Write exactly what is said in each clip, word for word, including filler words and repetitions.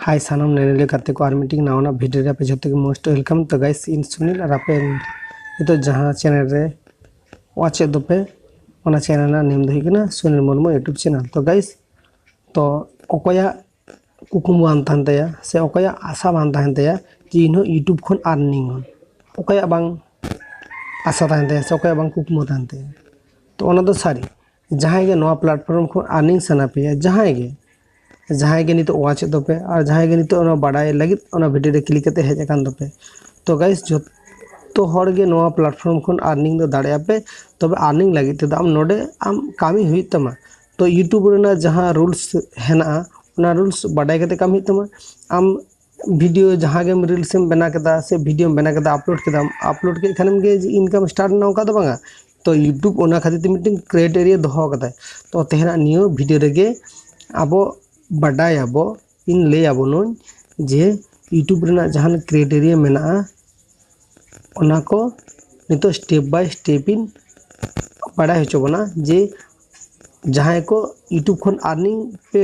ᱦᱟᱭ ᱥᱟᱱᱟᱢ ᱧᱮᱧᱮᱞᱤᱭᱟᱹ ᱜᱟᱛᱮ ᱠᱚ, ᱟᱨ ᱢᱤᱫᱴᱤᱡ ᱱᱟᱣᱟᱱᱟᱜ ᱵᱷᱤᱰᱤᱭᱳ ᱨᱮ ᱟᱯᱮ ᱡᱷᱚᱛᱚ ᱜᱮ most welcome᱾ ᱛᱚ ᱜᱟᱭᱥ, ᱤᱧ ᱥᱩᱱᱤᱞ ᱟᱨ ᱟᱯᱮ ᱱᱤᱛᱚᱜ ᱡᱟᱦᱟᱸ ᱪᱮᱱᱮᱞ ᱨᱮ ᱣᱟᱪᱮᱫ ᱫᱚᱯᱮ, ᱚᱱᱟ ᱪᱮᱱᱮᱞ ᱨᱮᱱᱟᱜ ᱱᱮᱢ ᱫᱚ ᱦᱩᱭᱩᱜ ᱠᱟᱱᱟ ᱥᱩᱱᱤᱞ ᱢᱩᱨᱢᱩ YouTube ᱪᱮᱱᱮᱞ᱾ ᱛᱚ ᱜᱟᱭᱥ, ᱛᱚ ᱚᱠᱚᱭᱟᱜ ᱠᱩᱠᱢᱩ ᱵᱟᱝ ᱛᱟᱦᱮᱱ ᱛᱟᱭᱟ ᱥᱮ ᱚᱠᱚᱭᱟᱜ ᱟᱥᱟ ᱵᱟᱝ ᱛᱟᱦᱮᱱ ᱛᱟᱭᱟ ᱡᱮ ᱤᱧᱦᱚᱸ YouTube ᱠᱷᱚᱱ earning ᱟᱹᱧ? ᱚᱠᱚᱭᱟᱜ ᱵᱟᱝ ᱟᱥᱟ ᱛᱟᱦᱮᱱ ᱛᱟᱭᱟ ᱥᱮ ᱚᱠᱚᱭᱟᱜ ᱵᱟᱝ ᱠᱩᱠᱢᱩ ᱛᱟᱦᱮᱱ ᱛᱟᱭᱟ? ᱛᱚ ᱚᱱᱟ ᱫᱚ ᱥᱟᱹᱨᱤ, ᱡᱟᱦᱟᱸᱭ ᱜᱮ ᱱᱚᱣᱟ platform ᱠᱷᱚᱱ earning ᱥᱟᱱᱟ ᱯᱮᱭᱟ, ᱡᱟᱦᱟᱸᱭ ᱜᱮ, ᱡᱟᱦᱟᱸᱭ ᱜᱮ ᱱᱤᱛᱚᱜ ᱣᱟᱪᱮᱫ ᱫᱚᱯᱮ ᱟᱨ ᱡᱟᱦᱟᱸᱭ ᱜᱮ ᱱᱤᱛᱚᱜ ᱚᱱᱟ ᱵᱟᱰᱟᱭ ᱞᱟᱹᱜᱤᱫ ᱚᱱᱟ ᱵᱷᱤᱰᱤᱭᱳ ᱨᱮ ᱠᱞᱤᱠ ᱠᱟᱛᱮ ᱦᱮᱡ ᱟᱠᱟᱱ ᱫᱚᱯᱮ, ᱛᱚ ᱜᱟᱭᱥ, ᱡᱚᱛᱚ ᱦᱚᱲ ᱜᱮ ᱱᱚᱣᱟ platform ᱠᱷᱚᱱ earning ᱫᱚ ᱫᱟᱲᱮᱭᱟᱜᱼᱟ ᱯᱮ᱾ ᱛᱚᱵᱮ earning ᱞᱟᱹᱜᱤᱫ ᱛᱮᱫᱚ ᱟᱢ ᱱᱚᱰᱮ ᱟᱢ ᱠᱟᱹᱢᱤ ᱦᱩᱭᱩᱜ ᱛᱟᱢᱟ᱾ ᱛᱚ YouTube ᱨᱮᱱᱟᱜ ᱡᱟᱦᱟᱸ rules ᱦᱮᱱᱟᱜᱼᱟ, ᱚᱱᱟ rules ᱵᱟᱰᱟᱭ ᱠᱟᱛᱮ ᱠᱟᱹᱢᱤ ᱦᱩᱭᱩᱜ ᱛᱟᱢᱟ᱾ ᱟᱢ ᱵᱷᱤᱰᱤᱭᱳ ᱡᱟᱦᱟᱸ ᱜᱮᱢ reels ᱮᱢ ᱵᱮᱱᱟᱣ ᱠᱮᱫᱟ ᱥᱮ ᱵᱷᱤᱰᱤᱭᱳᱢ ᱵᱮᱱᱟᱣ ᱠᱮᱫᱟ, upload ᱠᱮᱫᱟᱢ, upload ᱠᱮᱫ ᱠᱷᱟᱱᱮᱢ ᱜᱮ ᱡᱮ income start ᱮᱱᱟ, ᱚᱱᱠᱟ ᱫᱚ ᱵᱟᱝᱟ᱾ ᱛᱚ YouTube ᱚᱱᱟ ᱠᱷᱟᱹᱛᱤᱨ ᱛᱮ ᱢᱤᱫᱴᱮᱱ criteria ᱫᱚᱦᱚ ᱠᱟᱫᱟᱭ᱾ ᱛᱚ ᱛᱮᱦᱮᱧᱟᱜ ᱱᱤᱭᱟᱹ ᱵᱷᱤᱰᱤᱭᱳ ᱨᱮᱜᱮ ᱟᱵᱚ ᱵᱟᱰᱟᱭᱟᱵᱚ, ᱤᱧ ᱞᱟᱹᱭ ᱟᱵᱚᱱᱟᱹᱧ ᱡᱮ YouTube ᱨᱮᱱᱟᱜ ᱡᱟᱦᱟᱸ criteria ᱢᱮᱱᱟᱜᱼᱟ, ᱚᱱᱟ ᱠᱚ ᱱᱤᱛᱚᱜ step by step ᱤᱧ ᱵᱟᱲᱟᱭ ᱦᱚᱪᱚ ᱵᱚᱱᱟ ᱡᱮ ᱡᱟᱦᱟᱸᱭ ᱠᱚ YouTube ᱠᱷᱚᱱ earning ᱯᱮ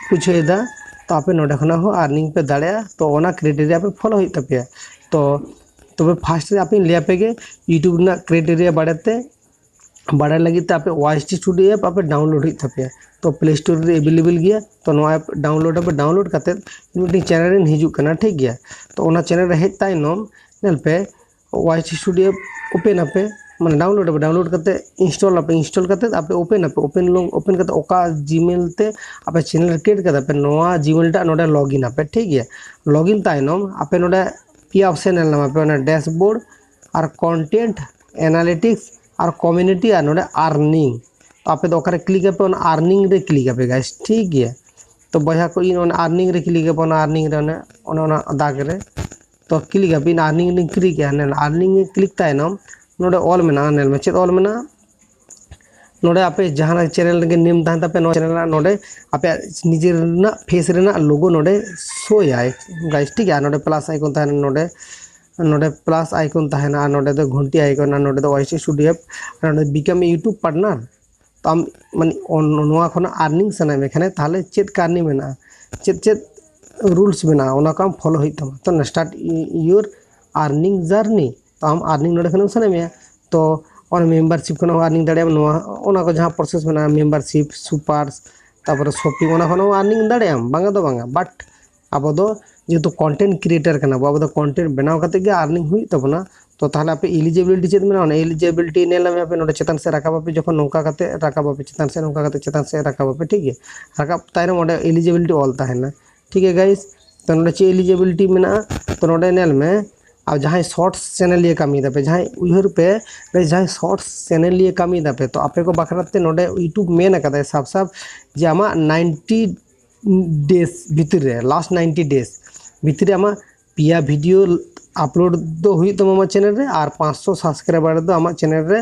ᱵᱩᱡᱷᱟᱹᱣ ᱮᱫᱟ, ᱛᱚ ᱟᱯᱮ ᱱᱚᱰᱮ ᱠᱷᱚᱱᱟᱜ ᱦᱚᱸ earning ᱯᱮ ᱫᱟᱲᱮᱭᱟᱜᱼᱟ᱾ ᱛᱚ ᱚᱱᱟ criteria ᱯᱮ follow ᱦᱩᱭᱩᱜ ᱛᱟᱯᱮᱭᱟ᱾ ᱛᱚ ᱛᱚᱵᱮ first ᱨᱮ ᱟᱯᱮᱧ ᱞᱟᱹᱭ ᱟᱯᱮ ᱜᱮ YouTube ᱨᱮᱱᱟᱜ criteria ᱵᱟᱨᱮᱛᱮ᱾ ᱵᱟᱲᱟᱭ ᱞᱟᱹᱜᱤᱫ ᱛᱮ ᱟᱯᱮ Y S T Studio app ᱟᱯᱮ download ᱦᱩᱭᱩᱜ ᱛᱟᱯᱮᱭᱟ᱾ ᱛᱚ Play Store ᱨᱮ available ᱜᱮᱭᱟ᱾ ᱛᱚ ᱱᱚᱣᱟ app download ᱟᱯᱮ, download ᱠᱟᱛᱮᱫ ᱢᱤᱫᱴᱮᱱ ᱪᱮᱱᱮᱞ ᱨᱮ ᱦᱤᱡᱩᱜ ᱠᱟᱱᱟ, ᱴᱷᱤᱠ ᱜᱮᱭᱟ᱾ ᱛᱚ ᱚᱱᱟ ᱪᱮᱱᱮᱞ ᱨᱮ ᱦᱮᱡ ᱛᱟᱭᱱᱚᱢ ᱧᱮᱞ ᱯᱮ, Y S T Studio app open ᱟᱯᱮ, ᱢᱟᱱᱮ download ᱟᱯᱮ, download ᱠᱟᱛᱮ install ᱟᱯᱮ, install ᱠᱟᱛᱮ ᱟᱯᱮ open ᱟᱯᱮ, open ᱞᱚᱝ, open ᱠᱟᱛᱮ ᱚᱠᱟ Gmail ᱛᱮ ᱟᱯᱮ ᱪᱮᱱᱮᱞ create ᱠᱟᱫᱟ ᱯᱮ, ᱱᱚᱣᱟ Gmail ᱴᱟᱜ ᱱᱚᱰᱮ log in ᱟᱯᱮ, ᱴᱷᱤᱠ ᱜᱮᱭᱟ᱾ Log in ᱛᱟᱭᱱᱚᱢ ᱟᱯᱮ ᱱᱚᱰᱮ ᱯᱮᱭᱟ option ᱧᱮᱞ ᱧᱟᱢ ᱟᱯᱮ, ᱚᱱᱟ dashboard ᱟᱨ content analytics ᱟᱨ community ᱟᱨ ᱱᱚᱰᱮ earning᱾ ᱛᱚ ᱟᱯᱮ ᱫᱚ ᱚᱠᱟᱨᱮ click ᱟᱯᱮ? ᱚᱱᱟ earning ᱨᱮ click ᱟᱯᱮ guys, ᱴᱷᱤᱠ ᱜᱮᱭᱟ᱾ ᱛᱚ ᱵᱚᱭᱦᱟ ᱠᱚ, ᱤᱧ ᱚᱱᱟ earning ᱨᱮ click ᱟᱯᱮ, ᱚᱱᱟ earning ᱨᱮ ᱚᱱᱮ, ᱚᱱᱮ ᱚᱱᱟ ᱫᱟᱜᱽ ᱨᱮ᱾ ᱛᱚ click ᱟᱯᱮ, ᱤᱧ earning ᱨᱮᱧ click ᱮᱜᱼᱟ, ᱧᱮᱞ earning ᱨᱮᱧ click ᱛᱟᱭᱱᱚᱢ ᱱᱚᱰᱮ ᱚᱞ ᱢᱮᱱᱟᱜᱼᱟ, ᱧᱮᱞ ᱢᱮ ᱪᱮᱫ ᱚᱞ ᱢᱮᱱᱟᱜᱼᱟ᱾ ᱱᱚᱰᱮ ᱟᱯᱮ ᱡᱟᱦᱟᱱᱟᱜ ᱪᱮᱱᱮᱞ ᱨᱮᱜᱮ ᱱᱮᱢ ᱛᱟᱦᱮᱱ ᱛᱟᱯᱮ, ᱱᱚᱣᱟ ᱪᱮᱱᱮᱞ ᱨᱮᱱᱟᱜ ᱱᱚᱰᱮ ᱟᱯᱮᱭᱟᱜ ᱱᱤᱡᱮᱨ ᱨᱮᱱᱟᱜ ᱯᱷᱮᱥ ᱨᱮᱱᱟᱜ ᱞᱳᱜᱳ ᱱᱚᱰᱮ ᱥᱳᱭᱟᱭ ᱜᱟᱭᱥ, ᱴᱷᱤᱠ ᱜᱮᱭᱟ᱾ ᱟᱨ ᱱᱚᱰᱮ ᱯᱞᱟᱥ ᱟᱭᱠᱚᱱ ᱛᱟᱦᱮᱱᱟ, ᱱᱚᱰᱮ, ᱱᱚᱰᱮ ᱯᱞᱟᱥ ᱟᱭᱠᱚᱱ ᱛᱟᱦᱮᱱᱟ, ᱟᱨ ᱱᱚᱰᱮ ᱫᱚ ᱜᱷᱚᱱᱴᱤ ᱟᱭᱠᱚᱱ, ᱟᱨ ᱱᱚᱰᱮ ᱫᱚ Y S T Studio app, ᱟᱨ ᱱᱚᱰᱮ become a YouTube partner᱾ ᱛᱚ ᱟᱢ ᱢᱟᱱᱮ ᱚᱱ-, ᱱᱚᱣᱟ ᱠᱷᱚᱱᱟᱜ earning ᱥᱟᱱᱟᱭᱮᱫ ᱢᱮ ᱠᱷᱟᱱ ᱛᱟᱦᱚᱞᱮ ᱪᱮᱫ ᱠᱟᱹᱨᱱᱤ ᱢᱮᱱᱟᱜᱼᱟ, ᱪᱮᱫ ᱪᱮᱫ ᱨᱩᱞᱥ ᱢᱮᱱᱟᱜᱼᱟ, ᱚᱱᱟ ᱠᱚ ᱟᱢ ᱯᱷᱚᱞᱳ ᱦᱩᱭᱩᱜ ᱛᱟᱢᱟ᱾ ᱛᱚ start your earning journey, ᱛᱚ ᱟᱢ ᱟᱨᱱᱤᱝ ᱱᱚᱰᱮ ᱠᱷᱚᱱᱮᱢ ᱥᱟᱱᱟᱭᱮᱫ ᱢᱮᱭᱟ, ᱛᱚ ᱚᱱᱟ ᱢᱮᱢᱵᱟᱨᱥᱤᱯ ᱠᱷᱚᱱ ᱦᱚᱸ ᱟᱨᱱᱤᱝ ᱫᱟᱲᱮᱭᱟᱜᱼᱟᱢ᱾ ᱱᱚᱣᱟ ᱚᱱᱟ ᱠᱚ ᱡᱟᱦᱟᱸ ᱯᱨᱚᱥᱮᱥ ᱢᱮᱱᱟᱜᱼᱟ, ᱢᱮᱢᱵᱟᱨᱥᱤᱯ, ᱥᱩᱯᱟᱨᱥ, ᱛᱟᱨᱯᱚᱨᱮ ᱥᱚᱯᱤᱝ, ᱚᱱᱟ ᱠᱷᱚᱱ ᱦᱚᱸ ᱟᱨᱱᱤᱝ ᱫᱟᱲᱮᱭᱟᱜᱼᱟᱢ, ᱵᱟᱝᱟ ᱫᱚ ᱵᱟᱝᱟ, ᱵᱟᱴ ᱟᱵᱚ ᱫᱚ ᱡᱮᱦᱮᱛᱩ ᱠᱚᱱᱴᱮᱱᱴ ᱠᱨᱤᱭᱮᱴᱟᱨ ᱠᱟᱱᱟ ᱵᱚ, ᱟᱵᱚ ᱫᱚ ᱠᱚᱱᱴᱮᱱᱴ ᱵᱮᱱᱟᱣ ᱠᱟᱛᱮ ᱜᱮ ᱟᱨᱱᱤᱝ ᱦᱩᱭᱩᱜ ᱛᱟᱵᱚᱱᱟ᱾ ᱛᱚ ᱛᱟᱦᱚᱞᱮ ᱟᱯᱮ ᱮᱞᱤᱡᱤᱵᱤᱞᱤᱴᱤ ᱪᱮᱫ ᱢᱮᱱᱟᱜᱼᱟ, ᱚᱱᱟ ᱮᱞᱤᱡᱤᱵᱤᱞᱤᱴᱤ ᱧᱮᱞ ᱧᱟᱢ ᱟᱯᱮ ᱱᱚᱰᱮ ᱪᱮᱛᱟᱱ ᱥᱮᱫ ᱨᱟᱠᱟᱵ ᱟᱯᱮ, ᱡᱚᱠᱷᱚᱱ ᱱᱚᱝᱠᱟ ᱠᱟᱛᱮ ᱨᱟᱠᱟᱵ ᱟᱯᱮ ᱪᱮᱛᱟᱱ ᱥᱮᱫ, ᱱᱚᱝᱠᱟ ᱠᱟᱛᱮ ᱪᱮᱛᱟᱱ ᱥᱮᱫ ᱨᱟᱠᱟᱵ ᱟᱯᱮ, ᱴᱷᱤᱠ ᱜᱮᱭᱟ, ᱨᱟᱠᱟᱵ ᱛᱟᱭᱱᱚᱢ ᱚᱸᱰᱮ ᱮᱞᱤᱡᱤᱵᱤᱞᱤᱴᱤ ᱚᱞ ᱛᱟᱦᱮᱱᱟ, ᱴᱷᱤᱠ ᱜᱮᱭᱟ ᱜᱟᱭᱤᱥ᱾ ᱛᱚ ᱱᱚᱰᱮ ᱪᱮᱫ ᱮᱞᱤᱡᱤᱵᱤᱞᱤᱴᱤ ᱢᱮᱱᱟᱜᱼᱟ, ᱛᱚ ᱱᱚᱰᱮ ᱧᱮᱞ ᱢᱮ, ᱟᱨ ᱡᱟᱦᱟᱸᱭ ᱥᱚᱨᱴᱥ ᱪᱮᱱᱮᱞ ᱤᱭᱟᱹ ᱠᱟᱹᱢᱤᱭ ᱫᱟᱯᱮ, ᱡᱟᱦᱟᱸᱭ ᱩᱭᱦᱟᱹᱨ ᱯᱮ, ᱜᱟᱭᱤᱥ, ᱡᱟᱦᱟᱸᱭ ᱥᱚᱨᱴᱥ ᱪᱮᱱᱮᱞ ᱤᱭᱟᱹ ᱠᱟᱹᱢᱤᱭ ᱫᱟᱯᱮ, ᱛᱚ ᱟᱯᱮ ᱠᱚ ᱵᱟᱠᱷᱨᱟ ᱛᱮ ᱱᱚᱰᱮ ᱤᱭᱩᱴᱩᱵᱽ ᱢᱮᱱ ᱟᱠᱟᱫᱟᱭ ᱥᱟᱵ ᱥᱟᱵ ᱡᱮ ᱟᱢᱟᱜ ᱱᱟᱭᱤᱱᱴᱤ ᱰᱮᱡᱽ ᱵᱷᱤᱛᱤᱨ ᱨᱮ, ᱞᱟᱥᱴ ᱱᱟᱭᱤᱱᱴᱤ ᱰᱮᱡᱽ ᱵᱷᱤᱛᱤᱨ ᱨᱮ ᱟᱢᱟᱜ ᱯᱮᱭᱟ ᱵᱷᱤᱰᱤᱭᱳ ᱟᱯᱞᱳᱰ ᱫᱚ ᱦᱩᱭᱩᱜ ᱛᱟᱢᱟ ᱟᱢᱟᱜ ᱪᱮᱱᱮᱞ ᱨᱮ, ᱟᱨ ᱯᱟᱸᱪᱥᱚ ᱥᱟᱵᱥᱠᱨᱟᱭᱵᱟᱨ ᱫᱚ ᱟᱢᱟᱜ ᱪᱮᱱᱮᱞ ᱨᱮ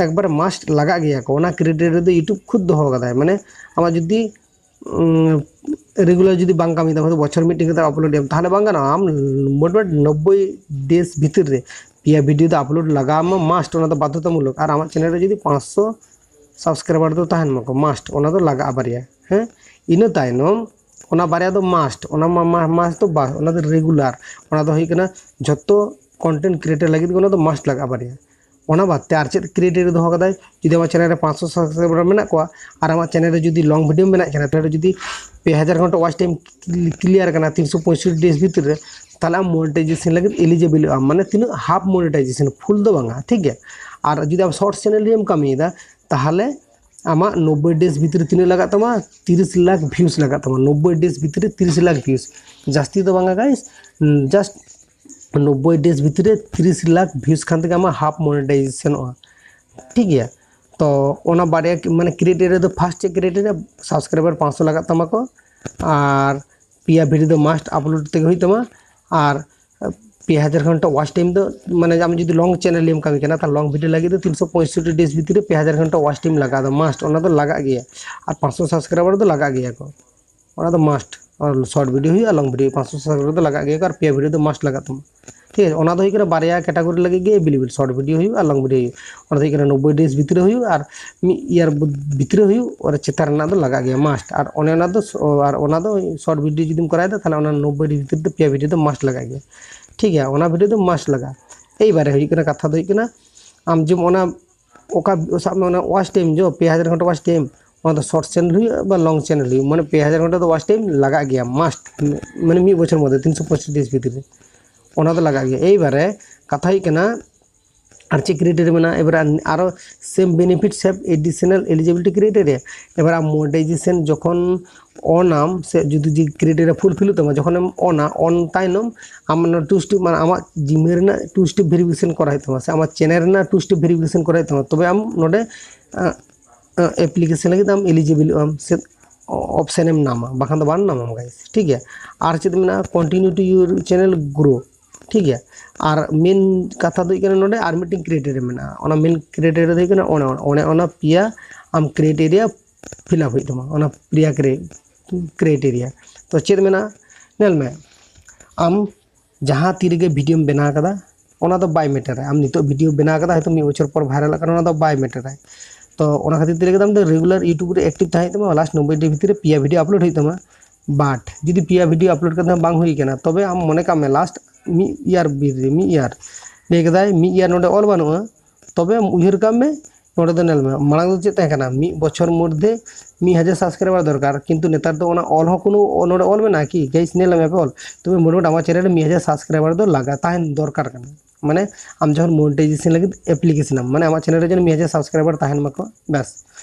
ᱮᱠᱵᱟᱨ ᱢᱟᱥᱴ ᱞᱟᱜᱟᱜ ᱜᱮᱭᱟ ᱠᱚ᱾ ᱚᱱᱟ ᱠᱨᱟᱭᱴᱮᱨᱤᱭᱟ ᱫᱚ ᱤᱭᱩᱴᱩᱵᱽ ᱠᱷᱩᱫ ᱫᱚᱦᱚ ᱠᱟᱫᱟᱭ, ᱢᱟᱱᱮ ᱟᱢᱟᱜ ᱡᱩᱫᱤ ᱨᱮᱜᱩᱞᱟᱨ ᱡᱩᱫᱤ ᱵᱟᱝ ᱠᱟᱹᱢᱤ ᱛᱟᱢᱟ, ᱦᱚᱭᱛᱳ ᱵᱚᱪᱷᱚᱨ ᱢᱤᱫᱴᱮᱱ ᱠᱟᱛᱮ ᱟᱯᱞᱳᱰ ᱮᱢ, ᱛᱟᱦᱚᱞᱮ ᱵᱟᱝ ᱜᱟᱱᱚᱜᱼᱟ᱾ ᱟᱢ ᱢᱚᱴᱟᱢᱩᱴᱤ ᱱᱚᱵᱵᱳᱭ ᱰᱮᱡᱽ ᱵᱷᱤᱛᱤᱨ ᱨᱮ ᱯᱮᱭᱟ ᱵᱷᱤᱰᱤᱭᱳ ᱫᱚ ᱟᱯᱞᱳᱰ ᱞᱟᱜᱟᱣ ᱟᱢᱟ, ᱢᱟᱥᱴ, ᱚᱱᱟ ᱫᱚ ᱵᱟᱫᱽᱫᱷᱚᱛᱟᱢᱩᱞᱚᱠ᱾ ᱟᱨ ᱟᱢᱟᱜ ᱪᱮᱱᱮᱞ ᱨᱮ ᱡᱩᱫᱤ ᱯᱟᱸᱪᱥᱚ ᱥᱟᱵᱥᱠᱨᱟᱭᱵᱟᱨ ᱫᱚ ᱛᱟᱦᱮᱱ ᱢᱟᱠᱚ, ᱢᱟᱥᱴ, ᱚᱱᱟ ᱫᱚ ᱞᱟᱜᱟᱜᱼᱟ ᱵᱟᱨᱭᱟ᱾ ᱦᱮᱸ, ᱤᱱᱟᱹ ᱛᱟᱭᱱᱚᱢ ᱚᱱᱟ ᱵᱟᱨᱭᱟ ᱫᱚ ᱢᱟᱥᱴ, ᱚᱱᱟ ᱢᱟ ᱢᱟᱥᱴ ᱫᱚ ᱵᱟᱝ, ᱚᱱᱟ ᱫᱚ ᱨᱮᱜᱩᱞᱟᱨ, ᱚᱱᱟ ᱫᱚ ᱦᱩᱭᱩᱜ ᱠᱟᱱᱟ ᱡᱷᱚᱛᱚ ᱠᱚᱱᱴᱮᱱᱴ ᱠᱨᱤᱭᱮᱴᱟᱨ ᱞᱟᱹᱜᱤᱫ ᱜᱮ ᱚᱱᱟ ᱫᱚ ᱢᱟᱥᱴ ᱞᱟᱜᱟᱜᱼᱟ ᱵᱟᱨᱭᱟ᱾ ᱚᱱᱟ ᱵᱟᱫ ᱛᱮ ᱟᱨ ᱪᱮᱫ ᱠᱨᱟᱭᱴᱮᱨᱤᱭᱟ ᱫᱚᱦᱚ ᱠᱟᱫᱟᱭ? ᱡᱩᱫᱤ ᱟᱢᱟᱜ ᱪᱮᱱᱮᱞ ᱨᱮ ᱯᱟᱸᱪᱥᱚ ᱥᱟᱵᱥᱠᱨᱟᱭᱵᱟᱨ ᱢᱮᱱᱟᱜ ᱠᱚᱣᱟ ᱟᱨ ᱟᱢᱟᱜ ᱪᱮᱱᱮᱞ ᱨᱮ ᱡᱩᱫᱤ ᱞᱚᱝ ᱵᱷᱤᱰᱤᱭᱳ ᱢᱮᱱᱟᱜ ᱠᱷᱟᱱ, ᱛᱟᱦᱚᱞᱮ ᱡᱩᱫᱤ ᱯᱮ ᱦᱟᱡᱟᱨ ᱜᱷᱚᱱᱴᱟ ᱣᱟᱪ ᱴᱟᱭᱤᱢ ᱠᱞᱤᱭᱟᱨ ᱠᱟᱱᱟ ᱛᱤᱱᱥᱚ ᱯᱚᱸᱭᱥᱚᱴᱴᱤ ᱰᱮᱡᱽ ᱵᱷᱤᱛᱤᱨ ᱨᱮ, ᱛᱟᱦᱚᱞᱮ ᱟᱢ ᱢᱚᱱᱮᱴᱟᱭᱡᱮᱥᱚᱱ ᱞᱟᱹᱜᱤᱫ ᱮᱞᱤᱡᱤᱵᱤᱞᱚᱜ ᱟᱢ, ᱢᱟᱱᱮ ᱛᱤᱱᱟᱹᱜ ᱦᱟᱯ ᱢᱚᱱᱮᱴᱟᱭᱡᱮᱥᱚᱱ, ᱯᱷᱩᱞ ᱫᱚ ᱵᱟᱝᱟ, ᱴᱷᱤᱠ ᱜᱮᱭᱟ᱾ ᱟᱨ ᱡᱩᱫᱤ ᱟᱢ ᱥᱚᱨᱴ ᱪᱮᱱᱮᱞ ᱨᱮᱢ ᱠᱟᱹᱢᱤᱭᱮᱫᱟ, ᱛᱟᱦᱚᱞᱮ ᱟᱢᱟᱜ ᱱᱚᱵᱵᱳᱭ ᱰᱮᱡᱽ ᱵᱷᱤᱛᱨᱤ ᱛᱤᱱᱟᱹᱜ ᱞᱟᱜᱟᱜ ᱛᱟᱢᱟ? ᱛᱤᱨᱤᱥ ᱞᱟᱠᱷ ᱵᱷᱤᱭᱩᱥ ᱞᱟᱜᱟᱜ ᱛᱟᱢᱟ᱾ ᱱᱚᱵᱵᱳᱭ ᱰᱮᱡᱽ ᱵᱷᱤᱛᱨᱤ ᱛᱤᱨᱤᱥ ᱞᱟᱠᱷ ᱵᱷᱤᱭᱩᱥ, ᱡᱟᱹᱥᱛᱤ ᱫᱚ ᱵᱟᱝᱟ ᱜᱟᱭᱤᱥ, ᱡᱟᱥᱴ ᱱᱚᱵᱵᱳᱭ ᱰᱮᱡᱽ ᱵᱷᱤᱛᱨᱤ ᱨᱮ ᱛᱤᱨᱤᱥ ᱞᱟᱠᱷ ᱵᱷᱤᱭᱩᱥ ᱠᱷᱟᱱ ᱛᱮᱜᱮ ᱟᱢᱟᱜ ᱦᱟᱯ ᱢᱚᱱᱮᱴᱟᱭᱡᱮᱥᱚᱱᱚᱜᱼᱟ, ᱴᱷᱤᱠ ᱜᱮᱭᱟ᱾ ᱛᱚ ᱚᱱᱟ ᱵᱟᱨᱭᱟ ᱠᱤ-, ᱢᱟᱱᱮ ᱠᱨᱟᱭᱴᱮᱨᱤᱭᱟ ᱫᱚ ᱯᱷᱟᱥᱴ ᱪᱮᱫ ᱠᱨᱟᱭᱴᱮᱨᱤᱭᱟ? ᱥᱟᱵᱥᱠᱨᱟᱭᱵᱟᱨ ᱯᱟᱸᱪᱥᱚ ᱞᱟᱜᱟᱜ ᱛᱟᱢᱟ ᱠᱚ, ᱟᱨ ᱯᱮᱭᱟ ᱵᱷᱤᱰᱤᱭᱳ ᱫᱚ ᱢᱟᱥᱴ ᱟᱯᱞᱳᱰ ᱛᱮᱜᱮ ᱦᱩᱭᱩᱜ ᱛᱟᱢᱟ, ᱟᱨ ᱯᱮ ᱦᱟᱡᱟᱨ ᱜᱷᱚᱱᱴᱟ ᱣᱟᱪ ᱴᱟᱭᱤᱢ ᱫᱚ, ᱢᱟᱱᱮ ᱟᱢ ᱡᱩᱫᱤ ᱞᱚᱝ ᱪᱮᱱᱮᱞ ᱮᱢ ᱠᱟᱹᱢᱤ ᱠᱟᱱᱟ, ᱛᱟᱦᱚᱞᱮ ᱞᱚᱝ ᱵᱷᱤᱰᱤᱭᱳ ᱞᱟᱹᱜᱤᱫ ᱫᱚ ᱛᱤᱱᱥᱚ ᱯᱚᱸᱭᱥᱚᱴᱴᱤ ᱰᱮᱡᱽ ᱵᱷᱤᱛᱨᱤ ᱨᱮ ᱯᱮ ᱦᱟᱡᱟᱨ ᱜᱷᱚᱱᱴᱟ ᱣᱟᱪ ᱴᱟᱭᱤᱢ ᱞᱟᱜᱟᱜᱼᱟ, ᱫᱚ ᱢᱟᱥᱴ, ᱚᱱᱟ ᱫᱚ ᱞᱟᱜᱟᱜ ᱜᱮᱭᱟ᱾ ᱟᱨ ᱯᱟᱸᱪᱥᱚ ᱥᱟᱵᱥᱠᱨᱟᱭᱵᱟᱨ ᱫᱚ ᱞᱟᱜᱟᱜ ᱜᱮᱭᱟ ᱠᱚ, ᱚᱱᱟ ᱫᱚ ᱢᱟᱥᱴ᱾ ᱟᱨ ᱥᱚᱨᱴ ᱵᱷᱤᱰᱤᱭᱳ ᱦᱩᱭᱩᱜᱼᱟ, ᱞᱚᱝ ᱵᱷᱤᱰᱤᱭᱳ, ᱯᱟᱸᱪᱥᱚ ᱥᱟᱵᱥᱠᱨᱟᱭᱵᱟᱨ ᱫᱚ ᱞᱟᱜᱟᱜ ᱜᱮᱭᱟ ᱠᱚ, ᱟᱨ ᱯᱮᱭᱟ ᱵᱷᱤᱰᱤᱭᱳ ᱫᱚ ᱢᱟᱥᱴ ᱞᱟᱜᱟᱜ ᱛᱟᱢᱟ᱾ ᱴᱷᱤᱠ ᱟᱪᱷᱮ, ᱚᱱᱟ ᱫᱚ ᱦᱩᱭᱩᱜ ᱠᱟᱱᱟ ᱵᱟᱨᱭᱟ ᱠᱮᱴᱟᱜᱚᱨᱤ ᱞᱟᱹᱜᱤᱫ ᱜᱮ ᱮᱵᱮᱞᱮᱵᱮᱞ, ᱥᱚᱨᱴ ᱵᱷᱤᱰᱤᱭᱳ ᱦᱩᱭᱩᱜ ᱟᱨ ᱞᱚᱝ ᱵᱷᱤᱰᱤᱭᱳ ᱦᱩᱭᱩᱜ᱾ ᱚᱱᱟ ᱫᱚ ᱦᱩᱭᱩᱜ ᱠᱟᱱᱟ ᱱᱚᱵᱵᱳᱭ ᱰᱮᱡᱽ ᱵᱷᱤᱛᱨᱤ ᱨᱮ ᱦᱩᱭᱩᱜ ᱟᱨ ᱢᱤᱫ ᱤᱭᱟᱨ ᱵᱷᱤᱛᱨᱤ ᱨᱮ ᱦᱩᱭᱩᱜ, ᱚᱱᱟ ᱪᱮᱛᱟᱱ ᱨᱮᱱᱟᱜ ᱫᱚ ᱞᱟᱜᱟᱜ ᱜᱮᱭᱟ ᱢᱟᱥᱴ᱾ ᱟᱨ ᱚᱱᱮ ᱚᱱᱟ ᱫᱚ ᱥ-, ᱟᱨ ᱚᱱᱟ ᱫᱚ ᱥᱚᱨᱴ ᱵᱷᱤᱰᱤᱭᱳ ᱡᱩᱫᱤᱢ ᱠᱚᱨᱟᱣ ᱮᱫᱟ, ᱛᱟᱦᱚᱞᱮ ᱚᱱᱟ ᱱᱚᱵᱵᱳᱭ ᱰᱮᱡᱽ ᱵᱷᱤᱛᱨᱤ ᱨᱮ ᱯᱮᱭᱟ ᱵᱷᱤᱰᱤᱭᱳ ᱫᱚ ᱢᱟᱥᱴ ᱞᱟᱜᱟᱜ ᱜᱮᱭᱟ᱾ ᱴᱷᱤᱠ ᱜᱮᱭᱟ, ᱚᱱᱟ ᱵᱷᱤᱰᱤᱭᱳ ᱫᱚ ᱢᱟᱥᱴ ᱞᱟᱜᱟᱜᱼᱟ᱾ ᱮᱭᱵᱟᱨᱮ ᱦᱩᱭᱩᱜ ᱠᱟᱱᱟ, ᱠᱟᱛᱷᱟ ᱫᱚ ᱦᱩᱭᱩᱜ ᱠᱟᱱᱟ, ᱟᱢ ᱡᱮᱢ ᱚᱱᱟ ᱚᱠᱟ, ᱥᱟᱵ ᱢᱮ, ᱚᱱᱟ ᱣᱟᱪ ᱴᱟᱭᱤᱢ ᱡᱚ ᱯᱮ ᱦᱟᱡᱟᱨ ᱜᱷᱚᱱᱴᱟ ᱣᱟᱪ ᱴᱟᱭᱤᱢ, ᱚᱱᱟ ᱫᱚ ᱥᱚᱨᱴ ᱪᱮᱱᱮᱞ ᱦᱩᱭᱩᱜ ᱵᱟ ᱞᱚᱝ ᱪᱮᱱᱮᱞ ᱦᱩᱭᱩᱜ, ᱢᱟᱱᱮ ᱯᱮ ᱦᱟᱡᱟᱨ ᱜᱷᱚᱱᱴᱟ ᱫᱚ ᱣᱟᱪ ᱴᱟᱭᱤᱢ ᱞᱟᱜᱟᱜ ᱜᱮᱭᱟ ᱢᱟᱥᱴ, ᱢᱟᱱᱮ ᱢᱤᱫ ᱵᱚᱪᱷᱚᱨ ᱢᱚᱫᱽᱫᱷᱮ ᱛᱤᱱᱥᱚ ᱯᱚᱸᱭᱥᱚᱴᱴᱤ ᱫᱤᱱ ᱵᱷᱤᱛᱨᱤ ᱨᱮ ᱚᱱᱟ ᱫᱚ ᱞᱟᱜᱟᱜ ᱜᱮᱭᱟ᱾ ᱮᱭᱵᱟᱨᱮ ᱠᱟᱛᱷᱟ ᱦᱩᱭᱩᱜ ᱠᱟᱱᱟ, ᱟᱨ ᱪᱮᱫ ᱠᱨᱟᱭᱴᱮᱨᱤᱭᱟ ᱢᱮᱱᱟᱜᱼᱟ? ᱮᱵᱟᱨ ᱟᱨᱚ ᱥᱮᱢ ᱵᱮᱱᱤᱯᱷᱤᱴᱥ ᱦᱮᱵᱽ ᱮᱰᱤᱥᱚᱱᱟᱞ ᱮᱞᱤᱡᱤᱵᱤᱞᱤᱴᱤ ᱠᱨᱟᱭᱴᱮᱨᱤᱭᱟ᱾ ᱮᱵᱟᱨ ᱟᱢ ᱢᱚᱱᱮᱴᱟᱭᱡᱮᱥᱚᱱ ᱡᱚᱠᱷᱚᱱ ᱚᱱ ᱟᱢ ᱥᱮ ᱡᱩᱫᱤ ᱡᱮ ᱠᱨᱟᱭᱴᱮᱨᱤᱭᱟ ᱯᱷᱩᱞᱯᱷᱤᱞᱚᱜ ᱛᱟᱢᱟ, ᱡᱚᱠᱷᱚᱱᱮᱢ ᱚᱱᱟ ᱚᱱ ᱛᱟᱭᱱᱚᱢ ᱟᱢ ᱚᱱᱟ ᱴᱩ ᱥᱴᱮᱯ, ᱢᱟᱱᱮ ᱟᱢᱟᱜ ᱡᱤᱢᱮᱞ ᱨᱮᱱᱟᱜ ᱴᱩ ᱥᱴᱮᱯ ᱵᱷᱮᱨᱤᱯᱷᱤᱠᱮᱥᱚᱱ ᱠᱚᱨᱟᱣ ᱦᱩᱭᱩᱜ ᱛᱟᱢᱟ ᱥᱮ ᱟᱢᱟᱜ ᱪᱮᱱᱮᱞ ᱨᱮᱱᱟᱜ ᱴᱩ ᱥᱴᱮᱯ ᱵᱷᱮᱨᱤᱯᱷᱤᱠᱮᱥᱚᱱ ᱠᱚᱨᱟᱣ ᱦᱩᱭᱩᱜ ᱛᱟᱢᱟ, ᱛᱚᱵᱮ ᱟᱢ ᱱᱚᱰᱮ ᱮᱯᱞᱤᱠᱮᱥᱚᱱ ᱞᱟᱹᱜᱤᱫ ᱟᱢ ᱮᱞᱤᱡᱤᱵᱤᱞᱚᱜ ᱟᱢ ᱥᱮ ᱚᱯᱥᱮᱱ ᱮᱢ ᱧᱟᱢᱟ, ᱵᱟᱠᱷᱟᱱ ᱫᱚ ᱵᱟᱢ ᱧᱟᱢᱟ ᱜᱟᱭᱤᱥ᱾ ᱴᱷᱤᱠ ᱜᱮᱭᱟ, ᱟᱨ ᱪᱮᱫ ᱢᱮᱱᱟᱜᱼᱟ? Continue to your channel grow᱾ ᱴᱷᱤᱠ ᱜᱮᱭᱟ, ᱟᱨ ᱢᱮᱱ ᱠᱟᱛᱷᱟ ᱫᱚ ᱦᱩᱭᱩᱜ ᱠᱟᱱᱟ, ᱱᱚᱰᱮ ᱟᱨ ᱢᱤᱫᱴᱮᱱ ᱠᱨᱟᱭᱴᱮᱨᱤᱭᱟ ᱢᱮᱱᱟᱜᱼᱟ᱾ ᱚᱱᱟ ᱢᱮᱱ ᱠᱨᱟᱭᱴᱮᱨᱤᱭᱟ ᱫᱚ ᱦᱩᱭᱩᱜ ᱠᱟᱱᱟ ᱚᱱᱮ ᱚᱱᱟ, ᱚᱱᱮ ᱚᱱᱟ ᱯᱮᱭᱟ ᱟᱢ ᱠᱨᱟᱭᱴᱮᱨᱤᱭᱟ ᱯᱷᱤᱞ ᱟᱯ ᱦᱩᱭᱩᱜ ᱛᱟᱢᱟ, ᱚᱱᱟ ᱯᱮᱭᱟ ᱠᱨᱟᱭᱴᱮᱨᱤᱭᱟ᱾ ᱛᱚ ᱪᱮᱫ ᱢᱮᱱᱟᱜᱼᱟ? ᱧᱮᱞ ᱢᱮ, ᱟᱢ ᱡᱟᱦᱟᱸ ᱛᱤ ᱨᱮᱜᱮ ᱵᱷᱤᱰᱤᱭᱳᱢ ᱵᱮᱱᱟᱣ ᱠᱟᱫᱟ, ᱚᱱᱟ ᱫᱚ ᱵᱟᱭ ᱢᱮᱴᱟᱨᱟ᱾ ᱟᱢ ᱱᱤᱛᱚᱜ ᱵᱷᱤᱰᱤᱭᱳ ᱵᱮᱱᱟᱣ ᱠᱟᱫᱟ, ᱦᱚᱭᱛᱳ ᱢᱤᱫ ᱵᱚᱪᱷᱚᱨ ᱯᱚᱨ ᱵᱷᱟᱭᱨᱟᱞᱚᱜ ᱠᱟᱱᱟ, ᱚᱱᱟ ᱫᱚ ᱵᱟᱭ ᱢᱮᱴᱟᱨᱟ᱾ ᱛᱚ ᱚᱱᱟ ᱠᱷᱟᱹᱛᱤᱨ ᱛᱮ ᱞᱟᱹᱭ ᱠᱮᱫᱟ, ᱟᱢ ᱫᱚ ᱨᱮᱜᱩᱞᱟᱨ YouTube ᱨᱮ ᱮᱠᱴᱤᱵᱷ ᱛᱟᱦᱮᱸ ᱦᱩᱭᱩᱜ ᱛᱟᱢᱟ, ᱞᱟᱥᱴ ᱱᱚᱵᱵᱳᱭ ᱰᱮ ᱵᱷᱤᱛᱤᱨ ᱨᱮ ᱯᱮᱭᱟ ᱵᱷᱤᱰᱤᱭᱳ ᱟᱯᱞᱳᱰ ᱦᱩᱭᱩᱜ ᱛᱟᱢᱟ᱾ ᱵᱟᱴ ᱡᱩᱫᱤ ᱯᱮᱭᱟ ᱵᱷᱤᱰᱤᱭᱳ ᱟᱯᱞᱳᱰ ᱠᱟᱛᱮ ᱦᱚᱸ ᱵᱟᱝ ᱦᱩᱭ ᱠᱟᱱᱟ, ᱛᱚᱵᱮ ᱟᱢ ᱢᱚᱱᱮ ᱠᱟᱜ ᱢᱮ ᱞᱟᱥᱴ ᱢᱤᱫ ᱤᱭᱟᱨ ᱵᱷᱤᱛᱨᱤ ᱨᱮ, ᱢᱤᱫ ᱤᱭᱟᱨ ᱞᱟᱹᱭ ᱠᱮᱫᱟᱭ, ᱢᱤᱫ ᱤᱭᱟᱨ ᱱᱚᱰᱮ ᱚᱞ ᱵᱟᱹᱱᱩᱜᱼᱟ, ᱛᱚᱵᱮ ᱟᱢ ᱩᱭᱦᱟᱹᱨ ᱠᱟᱜ ᱢᱮ, ᱱᱚᱰᱮ ᱫᱚ ᱧᱮᱞ ᱢᱮ, ᱢᱟᱲᱟᱝ ᱫᱚ ᱪᱮᱫ ᱛᱟᱦᱮᱸ ᱠᱟᱱᱟ? ᱢᱤᱫ ᱵᱚᱪᱷᱚᱨ ᱢᱚᱫᱽᱫᱷᱮ ᱢᱤᱫ ᱦᱟᱡᱟᱨ ᱥᱟᱵᱥᱠᱨᱟᱭᱵᱟᱨ ᱫᱚᱨᱠᱟᱨ, ᱠᱤᱱᱛᱩ ᱱᱮᱛᱟᱨ ᱫᱚ ᱚᱱᱟ ᱚᱞ ᱦᱚᱸ ᱠᱳᱱᱳ ᱱᱚᱰᱮ ᱚᱞ ᱢᱮᱱᱟᱜᱼᱟ ᱠᱤ? ᱜᱟᱭᱤᱥ, ᱧᱮᱞ ᱢᱮ ᱯᱮ ᱚᱞ, ᱛᱚᱵᱮ ᱢᱚᱴᱟᱢᱩᱴᱤ ᱟᱢᱟᱜ ᱪᱮᱱᱮᱞ ᱨᱮ ᱢᱤᱫ ᱦᱟᱡᱟᱨ ᱥᱟᱵᱥᱠᱨᱟᱭᱵᱟᱨ ᱫᱚ ᱞᱟᱜᱟ ᱛᱟᱦᱮᱱ ᱫᱚᱨᱠᱟᱨ ᱠᱟᱱᱟ᱾ ᱢᱟᱱᱮ ᱟᱢ ᱡᱚᱠᱷᱚᱱ ᱢᱚᱱᱮᱴᱟᱭᱡᱮᱥᱚᱱ ᱞᱟᱹᱜᱤᱫ ᱮᱯᱞᱤᱠᱮᱥᱚᱱ ᱟᱢ, ᱢᱟᱱᱮ ᱟᱢᱟᱜ ᱪᱮᱱᱮᱞ ᱨᱮ ᱡᱮᱱᱚ ᱢᱤᱫ ᱦᱟᱡᱟᱨ ᱥᱟᱵᱥᱠᱨᱟᱭᱵᱟᱨ ᱛᱟᱦᱮᱱ ᱢᱟᱠᱚ, ᱵᱮᱥ᱾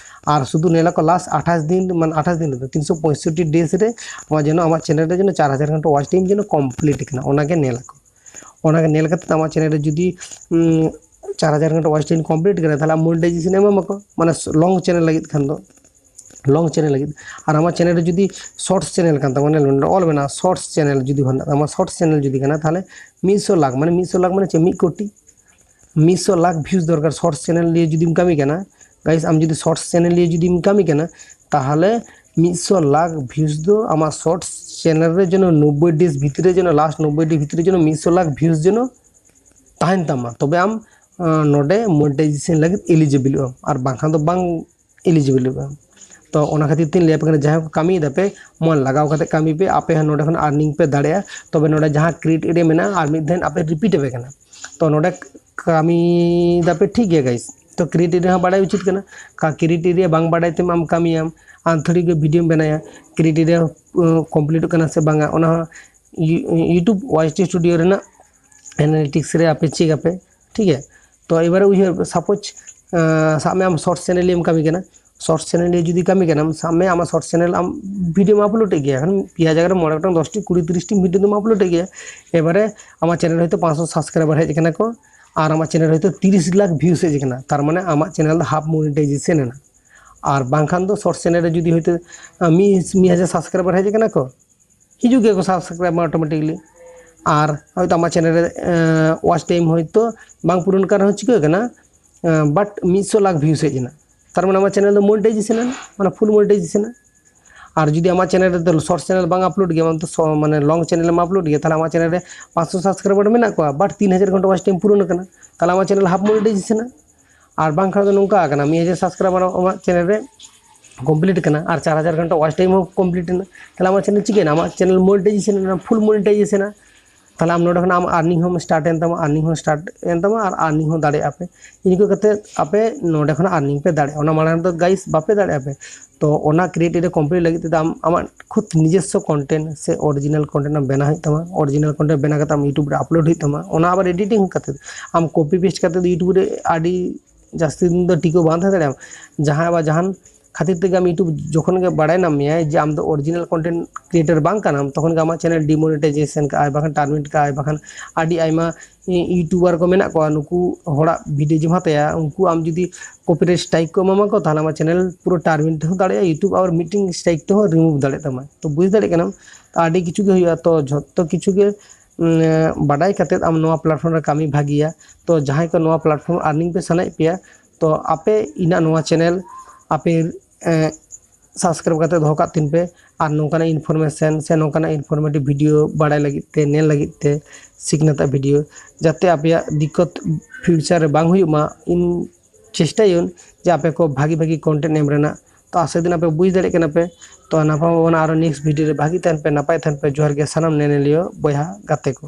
ᱟᱨ ᱥᱩᱫᱷᱩ ᱧᱮᱞ ᱟᱠᱚ ᱞᱟᱥᱴ ᱟᱴᱷᱟᱥ ᱫᱤᱱ, ᱢᱟᱱᱮ ᱟᱴᱷᱟᱥ ᱫᱤᱱ ᱨᱮᱫᱚ ᱛᱤᱱᱥᱚ ᱯᱚᱸᱭᱥᱚᱴᱴᱤ ᱰᱮᱡ ᱨᱮ ᱟᱢᱟᱜ ᱡᱮᱱᱚ ᱟᱢᱟᱜ ᱪᱮᱱᱮᱞ ᱨᱮ ᱡᱮᱱᱚ ᱪᱟᱨ ᱦᱟᱡᱟᱨ ᱜᱷᱚᱱᱴᱟ ᱣᱟᱪ ᱴᱟᱭᱤᱢ ᱡᱮᱱᱚ ᱠᱚᱢᱯᱞᱤᱴ ᱠᱟᱱᱟ, ᱚᱱᱟᱜᱮ ᱧᱮᱞ ᱟᱠᱚ᱾ ᱚᱱᱟᱜᱮ ᱧᱮᱞ ᱠᱟᱛᱮ ᱟᱢᱟᱜ ᱪᱮᱱᱮᱞ ᱨᱮ ᱡᱩᱫᱤ, ᱩᱢ, ᱪᱟᱨ ᱦᱟᱡᱟᱨ ᱜᱷᱚᱱᱴᱟ ᱣᱟᱪ ᱴᱟᱭᱤᱢ ᱠᱚᱢᱯᱞᱤᱴ ᱠᱟᱱᱟ, ᱛᱟᱦᱚᱞᱮ ᱟᱢ ᱢᱚᱱᱮᱴᱟᱭᱡᱮᱥᱚᱱ ᱮᱢᱟᱢᱟᱠᱚ, ᱢᱟᱱᱮ ᱞᱚᱝ ᱪᱮᱱᱮᱞ ᱞᱟᱹᱜᱤᱫ ᱠᱷᱟᱱ ᱫᱚ, ᱞᱚᱝ ᱪᱮᱱᱮᱞ ᱞᱟᱹᱜᱤᱫ᱾ ᱟᱨ ᱟᱢᱟᱜ ᱪᱮᱱᱮᱞ ᱨᱮ ᱡᱩᱫᱤ ᱥᱚᱨᱴᱥ ᱪᱮᱱᱮᱞ ᱠᱟᱱ ᱛᱟᱢᱟ, ᱧᱮᱞ ᱢᱮ, ᱱᱚᱰᱮ ᱚᱞ ᱢᱮᱱᱟᱜᱼᱟ ᱥᱚᱨᱴᱥ ᱪᱮᱱᱮᱞ ᱡᱩᱫᱤ ᱢᱮᱱᱟᱜ ᱛᱟᱢᱟ, ᱥᱚᱨᱴᱥ ᱪᱮᱱᱮᱞ ᱡᱩᱫᱤ ᱠᱟᱱᱟ, ᱛᱟᱦᱚᱞᱮ ᱢᱤᱫ ᱥᱚ ᱞᱟᱠᱷ, ᱢᱟᱱᱮ ᱢᱤᱫ ᱥᱚ ᱞᱟᱠᱷ ᱢᱟᱱᱮ ᱪᱮᱫ? ᱢᱤᱫ ᱠᱳᱴᱤ᱾ ᱢᱤᱫ ᱥᱚ ᱞᱟᱠᱷ ᱵᱷᱤᱭᱩᱡᱽ ᱫᱚᱨᱠᱟᱨ ᱥᱚᱨᱴᱥ ᱪᱮᱱᱮᱞ ᱱᱤᱭᱮ ᱡᱩᱫᱤᱢ ᱠᱟᱹᱢᱤ ᱠᱟᱱᱟ᱾ ᱜᱟᱭᱤᱥ, ᱟᱢ ᱡᱩᱫᱤ ᱥᱚᱨᱴᱥ ᱪᱮᱱᱮᱞ ᱱᱤᱭᱮ ᱡᱩᱫᱤᱢ ᱠᱟᱹᱢᱤ ᱠᱟᱱᱟ, ᱛᱟᱦᱚᱞᱮ ᱢᱤᱫ ᱥᱚ ᱞᱟᱠᱷ ᱵᱷᱤᱭᱩᱡᱽ ᱫᱚ ᱟᱢᱟᱜ ᱥᱚᱨᱴᱥ ᱪᱮᱱᱮᱞ ᱨᱮ ᱡᱮᱱᱚ ᱱᱚᱵᱵᱳᱭ ᱰᱮᱡ ᱵᱷᱤᱛᱨᱤ ᱨᱮ ᱡᱮᱱᱚ, ᱞᱟᱥᱴ ᱱᱚᱵᱵᱳᱭ ᱰᱮᱡ ᱵᱷᱤᱛᱨᱤ ᱨᱮ ᱡᱮᱱᱚ ᱢᱤᱫᱥᱚ ᱞᱟᱠᱷ ᱵᱷᱤᱭᱩᱡᱽ ᱡᱮᱱᱚ ᱛᱟᱦᱮᱱ ᱛᱟᱢᱟ, ᱛᱚᱵᱮ ᱟᱢ ᱱᱚᱰᱮ ᱢᱚᱱᱮᱴᱟᱭᱡᱮᱥᱚᱱ ᱞᱟᱹᱜᱤᱫ ᱮᱞᱤᱡᱤᱵᱤᱞᱚᱜ ᱟᱢ, ᱟᱨ ᱵᱟᱝᱠᱷᱟᱱ ᱫᱚ ᱵᱟᱝ ᱮᱞᱤᱡᱤᱵᱤᱞᱚᱜ ᱟᱢ᱾ ᱛᱚ ᱚᱱᱟ ᱠᱷᱟᱹᱛᱤᱨ ᱛᱤᱧ ᱞᱟᱹᱭ ᱟᱯᱮ ᱠᱟᱱᱟ, ᱡᱟᱦᱟᱸᱭ ᱠᱚ ᱠᱟᱹᱢᱤᱭ ᱫᱟᱯᱮ, ᱢᱚᱱ ᱞᱟᱜᱟᱣ ᱠᱟᱛᱮ ᱠᱟᱹᱢᱤ ᱯᱮ, ᱟᱯᱮ ᱦᱚᱸ ᱱᱚᱰᱮ ᱠᱷᱚᱱ ᱟᱨᱱᱤᱝ ᱯᱮ ᱫᱟᱲᱮᱭᱟᱜᱼᱟ᱾ ᱛᱚᱵᱮ ᱱᱚᱰᱮ ᱡᱟᱦᱟᱸ ᱠᱨᱤᱭᱮᱴ ᱮᱨᱤᱭᱟ ᱢᱮᱱᱟᱜᱼᱟ, ᱟᱨ ᱢᱤᱫ ᱫᱷᱟᱣ ᱟᱯᱮ ᱨᱤᱯᱤᱴ ᱟᱯᱮ ᱠᱟᱱᱟ, ᱛᱚ ᱱᱚᱰᱮ ᱠᱟᱹᱢᱤ ᱫᱟᱯᱮ ᱴᱷᱤᱠ ᱜᱮᱭᱟ ᱜᱟᱭᱤᱥ, ᱛᱚ ᱠᱨᱤᱭᱮᱴ ᱮᱨᱤᱭᱟ ᱦᱚᱸ ᱵᱟᱲᱟᱭ ᱩᱪᱤᱛ ᱠᱟᱱᱟ᱾ ᱠᱨᱤᱭᱮᱴ ᱮᱨᱤᱭᱟ ᱵᱟᱝ ᱵᱟᱲᱟᱭ ᱛᱮᱢ ᱟᱢ ᱠᱟᱹᱢᱤᱭᱟᱢ, ᱟᱢ ᱛᱷᱚᱲᱤ ᱜᱮ ᱵᱷᱤᱰᱤᱭᱳᱢ ᱵᱮᱱᱟᱭᱟ, ᱠᱨᱤᱭᱮᱴ ᱮᱨᱤᱭᱟ ᱠᱚᱢᱯᱞᱤᱴᱚᱜ ᱠᱟᱱᱟ ᱥᱮ ᱵᱟᱝᱟ, ᱚᱱᱟ ᱦᱚᱸ YouTube ᱳᱣᱟᱭ ᱴᱤ ᱥᱴᱩᱰᱤᱭᱳ ᱨᱮᱱᱟᱜ ᱮᱱᱟᱞᱤᱴᱤᱠᱥ ᱨᱮ ᱟᱯᱮ ᱪᱮᱠ ᱟᱯᱮ, ᱴᱷᱤᱠ ᱜᱮᱭᱟ᱾ ᱛᱚ ᱮᱵᱟᱨᱮ ᱩᱭᱦᱟᱹᱨ, ᱥᱟᱯᱳᱡᱽ ᱥᱟᱵ ᱢᱮ ᱟᱢ ᱥᱚᱨᱴ ᱪᱮᱱᱮᱞ ᱮᱢ ᱠᱟᱹᱢᱤ ᱠᱟᱱᱟ, ᱥᱚᱨᱴ ᱪᱮᱱᱮᱞ ᱨᱮ ᱡᱩᱫᱤ ᱠᱟᱹᱢᱤ ᱠᱟᱱᱟᱢ, ᱥᱟᱵ ᱢᱮ ᱟᱢᱟᱜ ᱥᱚᱨᱴ ᱪᱮᱱᱮᱞ ᱟᱢ ᱵᱷᱤᱰᱤᱭᱳᱢ ᱟᱯᱞᱳᱰ ᱮᱫ ᱜᱮᱭᱟ, ᱠᱷᱟᱱ ᱯᱮᱭᱟ ᱡᱟᱭᱜᱟ ᱨᱮ ᱢᱚᱬᱮ ᱜᱚᱴᱟᱝ, ᱫᱚᱥ ᱴᱤ, ᱠᱩᱲᱤ, ᱛᱤᱨᱤᱥ ᱴᱤ ᱵᱷᱤᱰᱤᱭᱳ ᱫᱚᱢ ᱟᱯᱞᱳᱰ ᱮᱫ ᱜᱮᱭᱟ᱾ ᱮᱵᱟᱨᱮ ᱟᱢᱟᱜ ᱪᱮᱱᱮᱞ ᱦᱚᱭᱛᱳ ᱯᱟᱸᱪᱥᱚ ᱥᱟᱵᱥᱠᱨᱟᱭᱵᱟᱨ ᱦᱮᱡ ᱟᱠᱟᱱᱟ ᱠᱚ, ᱟᱨ ᱟᱢᱟᱜ ᱪᱮᱱᱮᱞ ᱦᱚᱭᱛᱳ ᱛᱤᱨᱤᱥ ᱞᱟᱠᱷ ᱵᱷᱤᱭᱩᱥ ᱦᱮᱡ ᱟᱠᱟᱱᱟ, ᱛᱟᱨ ᱢᱟᱱᱮ ᱟᱢᱟᱜ ᱪᱮᱱᱮᱞ ᱫᱚ ᱦᱟᱯ ᱢᱚᱱᱤᱴᱟᱭᱡᱮᱥᱚᱱ ᱮᱱᱟ᱾ ᱟᱨ ᱵᱟᱝᱠᱷᱟᱱ ᱫᱚ ᱥᱚᱨᱴ ᱪᱮᱱᱮᱞ ᱨᱮ ᱡᱩᱫᱤ ᱦᱚᱭᱛᱳ ᱢᱤᱫ ᱢᱤᱫ ᱦᱟᱡᱟᱨ ᱥᱟᱵᱥᱠᱨᱟᱭᱵᱟᱨ ᱦᱮᱡ ᱟᱠᱟᱱᱟ ᱠᱚ, ᱦᱤᱡᱩᱜ ᱜᱮᱭᱟ ᱠᱚ ᱥᱟᱵᱥᱠᱨᱟᱭᱵᱟᱨ ᱚᱴᱳᱢᱮᱴᱤᱠᱞᱤ᱾ ᱟᱨ ᱦᱚᱭᱛᱳ ᱟᱢᱟᱜ ᱪᱮᱱᱮᱞ ᱨᱮ ᱣᱟᱪ ᱴᱟᱭᱤᱢ ᱦᱚᱭᱛᱳ ᱵᱟᱝ ᱯᱩᱨᱟᱹᱱ ᱠᱟᱱ ᱨᱮᱦᱚᱸ ᱪᱤᱠᱟᱹᱜ ᱠᱟᱱᱟ, ᱵᱟᱴ ᱢᱤᱫᱥᱚ ᱞᱟᱠᱷ ᱵᱷᱤᱭᱩᱥ ᱦᱮᱡ ᱮᱱᱟ, ᱛᱟᱨ ᱢᱟᱱᱮ ᱟᱢᱟᱜ ᱪᱮᱱᱮᱞ ᱫᱚ ᱢᱚᱱᱤᱴᱟᱭᱡᱮᱥᱚᱱ ᱮᱱᱟ, ᱢᱟᱱᱮ ᱯᱷᱩᱞ ᱢᱚᱱᱤᱴᱟᱭᱡᱮᱥᱚᱱ ᱮᱱᱟ᱾ ᱟᱨ ᱡᱩᱫᱤ ᱟᱢᱟᱜ ᱪᱮᱱᱮᱞ ᱨᱮᱫᱚ ᱥᱚᱨᱴ ᱪᱮᱱᱮᱞ ᱵᱟᱝ ᱟᱯᱞᱳᱰ ᱜᱮᱭᱟ, ᱢᱟᱱᱮ ᱞᱚᱝ ᱪᱮᱱᱮᱞ ᱮᱢ ᱟᱯᱞᱳᱰ ᱜᱮᱭᱟ, ᱛᱟᱦᱞᱮ ᱟᱢᱟᱜ ᱪᱮᱱᱮᱞ ᱨᱮ ᱯᱟᱸᱪᱥᱚ ᱥᱟᱵᱥᱠᱨᱟᱭᱵᱟᱨ ᱢᱮᱱᱟᱜ ᱠᱚᱣᱟ, ᱵᱟᱴ ᱛᱤᱱ ᱦᱟᱡᱟᱨ ᱜᱷᱚᱱᱴᱟ ᱣᱟᱪ ᱴᱟᱭᱤᱢ ᱯᱩᱨᱟᱹᱱ ᱟᱠᱟᱱᱟ, ᱛᱟᱦᱞᱮ ᱟᱢᱟᱜ ᱪᱮᱱᱮᱞ ᱦᱟᱯ ᱢᱚᱱᱤᱴᱟᱭᱡᱮᱥᱚᱱ ᱮᱱᱟ᱾ ᱟᱨ ᱵᱟᱝᱠᱷᱟᱱ ᱫᱚ ᱱᱚᱝᱠᱟ ᱟᱠᱟᱱᱟ, ᱢᱤᱫ ᱦᱟᱡᱟᱨ ᱥᱟᱵᱥᱠᱨᱟᱭᱵᱟᱨ ᱟᱢᱟᱜ ᱪᱮᱱᱮᱞ ᱨᱮ ᱠᱚᱢᱯᱞᱤᱴ ᱠᱟᱱᱟ ᱟᱨ ᱪᱟᱨ ᱦᱟᱡᱟᱨ ᱜᱷᱚᱱᱴᱟ ᱣᱟᱪ ᱴᱟᱭᱤᱢ ᱦᱚᱸ ᱠᱚᱢᱯᱞᱤᱴ ᱮᱱᱟ, ᱛᱟᱦᱞᱮ ᱟᱢᱟᱜ ᱪᱮᱱᱮᱞ ᱪᱤᱠᱟᱹᱭᱮᱱᱟ? ᱟᱢᱟᱜ ᱪᱮᱱᱮᱞ ᱢᱚᱱᱤᱴᱟᱭᱡᱮᱥᱚᱱ ᱮᱱᱟ, ᱯᱷᱩᱞ ᱢᱚᱱᱤᱴᱟᱭᱡᱮᱥᱚᱱ ᱮᱱᱟ᱾ ᱛᱟᱦᱞᱮ ᱟᱢ ᱱᱚᱰᱮ ᱠᱷᱚᱱᱟᱜ ᱟᱢ ᱟᱨᱱᱤᱝ ᱦᱚᱸ ᱥᱴᱟᱨᱴ ᱮᱱ ᱛᱟᱢᱟ, ᱟᱨᱱᱤᱝ ᱦᱚᱸ ᱥᱴᱟᱨᱴ ᱮᱱ ᱛᱟᱢᱟ, ᱟᱨ ᱟᱨᱱᱤᱝ ᱦᱚᱸ ᱫᱟᱲᱮᱭᱟᱜᱼᱟ ᱯᱮ᱾ ᱤᱱᱠᱟᱹ ᱠᱟᱛᱮ ᱟᱯᱮ ᱱᱚᱰᱮ ᱠᱷᱚᱱᱟᱜ ᱟᱨᱱᱤᱝ ᱯᱮ ᱫᱟᱲᱮᱭᱟᱜᱼᱟ᱾ ᱚᱱᱟ ᱢᱟᱲᱟᱝ ᱨᱮᱫᱚ ᱜᱟᱭᱤᱥ ᱵᱟᱯᱮ ᱫᱟᱲᱮᱭᱟᱜᱼᱟ ᱯᱮ᱾ ᱛᱚ ᱚᱱᱟ ᱠᱨᱤᱭᱮᱴ ᱮᱨᱤᱭᱟ ᱠᱚᱢᱯᱞᱤᱴ ᱞᱟᱹᱜᱤᱫ ᱛᱮᱫᱚ ᱟᱢ ᱟᱢᱟᱜ ᱠᱷᱩᱫ ᱱᱤᱡᱚᱥᱥᱚ ᱠᱚᱱᱴᱮᱱᱴ ᱥᱮ ᱚᱨᱤᱡᱤᱱᱟᱞ ᱠᱚᱱᱴᱮᱱᱴ ᱟᱢ ᱵᱮᱱᱟᱣ ᱦᱩᱭᱩᱜ ᱛᱟᱢᱟ᱾ ᱚᱨᱤᱡᱤᱱᱟᱞ ᱠᱚᱱᱴᱮᱱᱴ ᱵᱮᱱᱟᱣ ᱠᱟᱛᱮ ᱟᱢ YouTube ᱨᱮ ᱟᱯᱞᱳᱰ ᱦᱩᱭᱩᱜ ᱛᱟᱢᱟ᱾ ᱚᱱᱟ ᱟᱵᱟᱨ ᱮᱰᱤᱴᱤᱝ ᱠᱟᱛᱮ ᱟᱢ ᱠᱚᱯᱤ ᱯᱮᱥᱴ ᱠᱟᱛᱮ ᱫᱚ YouTube ᱨᱮ ᱟᱹᱰᱤ ᱡᱟᱹᱥᱛᱤ ᱫᱤᱱ ᱫᱚ ᱴᱤᱠᱟᱹᱣ ᱵᱟᱝ ᱛᱟᱦᱮᱸ ᱫᱟᱲᱮᱭᱟᱜᱼᱟ᱾ ᱡᱟᱦᱟᱸ ᱵᱟ ᱡᱟᱦᱟᱱ ᱠᱷᱟᱹᱛᱤᱨ ᱛᱮᱜᱮ ᱟᱢ YouTube ᱡᱚᱠᱷᱚᱱ ᱜᱮ ᱵᱟᱲᱟᱭ ᱧᱟᱢ ᱢᱮᱭᱟᱭ ᱡᱮ ᱟᱢ ᱫᱚ ᱚᱨᱤᱡᱤᱱᱟᱞ ᱠᱚᱱᱴᱮᱱᱴ ᱠᱨᱤᱭᱮᱴᱟᱨ ᱵᱟᱝ ᱠᱟᱱᱟᱢ, ᱛᱚᱠᱷᱚᱱ ᱜᱮ ᱟᱢᱟᱜ ᱪᱮᱱᱮᱞ ᱰᱤᱢᱚᱱᱤᱴᱟᱭᱡᱮᱥᱚᱱ ᱠᱟᱜᱼᱟᱭ, ᱵᱟᱠᱷᱟᱱ ᱴᱟᱨᱢᱤᱱᱮᱴ ᱠᱟᱜᱼᱟᱭ, ᱵᱟᱠᱷᱟᱱ ᱟᱹᱰᱤ ᱟᱭᱢᱟ ᱤᱭᱩᱴᱩᱵᱟᱨ ᱠᱚ ᱢᱮᱱᱟᱜ ᱠᱚᱣᱟ, ᱱᱩᱠᱩ ᱦᱚᱲᱟᱜ ᱵᱷᱤᱰᱤᱭᱳ ᱡᱩᱫᱤᱢ ᱦᱟᱛᱟᱭᱟ, ᱩᱱᱠᱩ ᱟᱢ ᱡᱩᱫᱤ ᱠᱚᱯᱤᱨᱟᱭᱤᱴ ᱥᱴᱨᱟᱭᱤᱠ ᱠᱚ ᱮᱢᱟᱢᱟ ᱠᱚ, ᱛᱟᱦᱚᱞᱮ ᱟᱢᱟᱜ ᱪᱮᱱᱮᱞ ᱯᱩᱨᱟᱹ ᱴᱟᱨᱢᱤᱱᱮᱴ ᱦᱚᱸ ᱫᱟᱲᱮᱭᱟᱜᱼᱟ YouTube, ᱟᱵᱟᱨ ᱢᱤᱫᱴᱮᱱ ᱥᱴᱨᱟᱭᱤᱠ ᱛᱮᱦᱚᱸ ᱨᱤᱢᱩᱵᱷ ᱫᱟᱲᱮᱭᱟᱜ ᱛᱟᱢᱟ᱾ ᱛᱚ ᱵᱩᱡᱽ ᱫᱟᱲᱮᱭᱟᱜ ᱠᱟᱱᱟᱢ, ᱛᱚ ᱟᱹᱰᱤ ᱠᱤᱪᱷᱩ ᱜᱮ ᱦᱩᱭᱩᱜᱼᱟ᱾ ᱛᱚ ᱡᱷᱚᱛᱚ ᱠᱤᱪᱷᱩ ᱜᱮ ᱩᱸ, ᱵᱟᱰᱟᱭ ᱠᱟᱛᱮᱫ ᱟᱢ ᱱᱚᱣᱟ ᱯᱞᱟᱴᱯᱷᱚᱨᱢ ᱨᱮ ᱠᱟᱹᱢᱤ ᱵᱷᱟᱹᱜᱤᱭᱟ᱾ ᱛᱚ ᱡᱟᱦᱟᱸᱭ ᱠᱚ ᱱᱚᱣᱟ ᱯᱞᱟᱴᱯᱷᱚᱨᱢ ᱟᱨᱱᱤᱝ ᱯᱮ ᱥᱟᱱᱟᱭᱮᱫ ᱯᱮᱭᱟ, ᱛᱚ ᱟᱯᱮ ᱤᱧᱟᱹᱜ ᱱᱚᱣᱟ ᱪᱮᱱᱮᱞ ᱟᱯᱮ, ᱮᱸ, subscribe ᱠᱟᱛᱮ ᱫᱚᱦᱚ ᱠᱟᱜ ᱛᱤᱧ ᱯᱮ᱾ ᱟᱨ ᱱᱚᱝᱠᱟᱱᱟᱜ information ᱥᱮ ᱱᱚᱝᱠᱟᱱᱟᱜ informative video ᱵᱟᱲᱟᱭ ᱞᱟᱹᱜᱤᱫ ᱛᱮ, ᱧᱮᱞ ᱞᱟᱹᱜᱤᱫ ᱛᱮ, ᱥᱤᱠᱷᱱᱟᱹᱛᱟᱜ video, ᱡᱟᱛᱮ ᱟᱯᱮᱭᱟᱜ ᱫᱤᱠᱠᱚᱛ future ᱨᱮ ᱵᱟᱝ ᱦᱩᱭᱩᱜ ᱢᱟ, ᱤᱧ ᱪᱮᱥᱴᱟᱭᱟᱹᱧ ᱡᱮ ᱟᱯᱮ ᱠᱚ ᱵᱷᱟᱜᱤ ᱵᱷᱟᱜᱤ content ᱮᱢ ᱨᱮᱱᱟᱜ᱾ ᱛᱚ ᱟᱥᱟ ᱫᱤᱱ ᱟᱯᱮ ᱵᱩᱡᱽ ᱫᱟᱲᱮᱭᱟᱜ ᱠᱟᱱᱟ ᱯᱮ᱾ ᱛᱚ ᱱᱟᱯᱟᱭ ᱵᱚᱱᱟ ᱟᱨᱚ next video ᱨᱮ, ᱵᱷᱟᱜᱤ ᱛᱟᱦᱮᱱ ᱯᱮ, ᱱᱟᱯᱟᱭ ᱛᱟᱦᱮᱱ ᱯᱮ᱾ ᱡᱚᱦᱟᱨ ᱜᱮ ᱥᱟᱱᱟᱢ ᱧᱮᱧᱮᱞᱤᱭᱟᱹ ᱵᱚᱭᱦᱟ ᱜᱟᱛᱮ ᱠᱚ᱾